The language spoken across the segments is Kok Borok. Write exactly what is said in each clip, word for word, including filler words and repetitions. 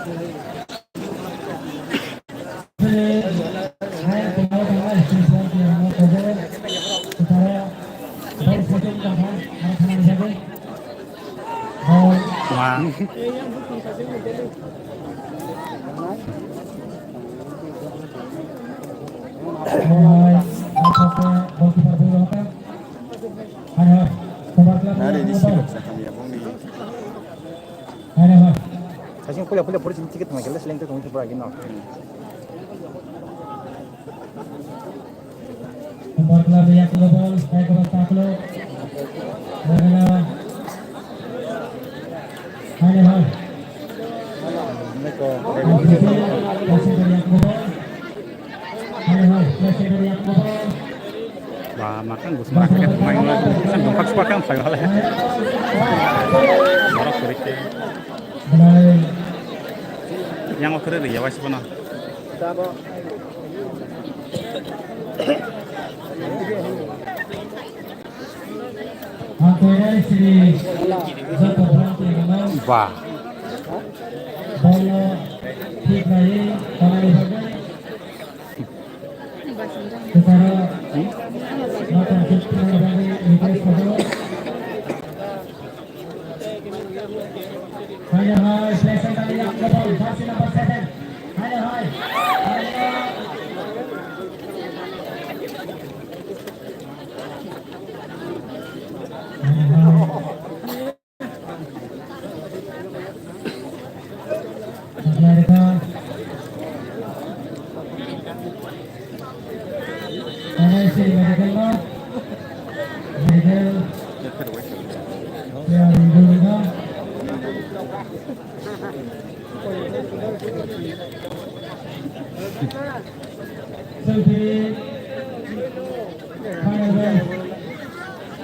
Nari di sirok sa hamya bongni. Sasing puila puila pura sini tiket tongma kela seleng tong pura gino. Football club yang global, saya ke bawah takluk. Bagaimana? Hanya hal. Masih dari yang global. Ba, makang bus makang kan main lah. Kan dongkak suka kan saya lah. Marah kurik ya. Yang oke ya wajib mana? Ba. Haino hai, Blessing Daniel Gopal, jersey number seven. Haino hai.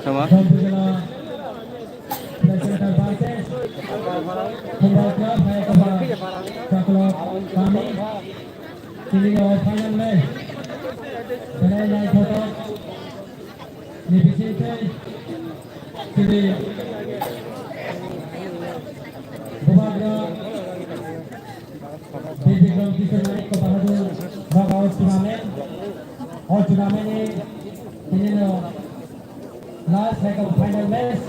Sama. Final match. Belai naithotok ni bisingtwi chini bubagra Bikram Kishore Naik Bahadur Bhagavat Tournament. O tournament ni tini no last hai kha final match.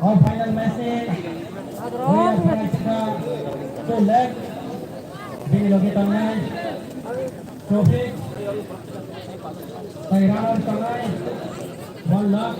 O final match ni winner phaikha two lakh. Bini logi tangnai trophy. Tai runner tangnai one lakh.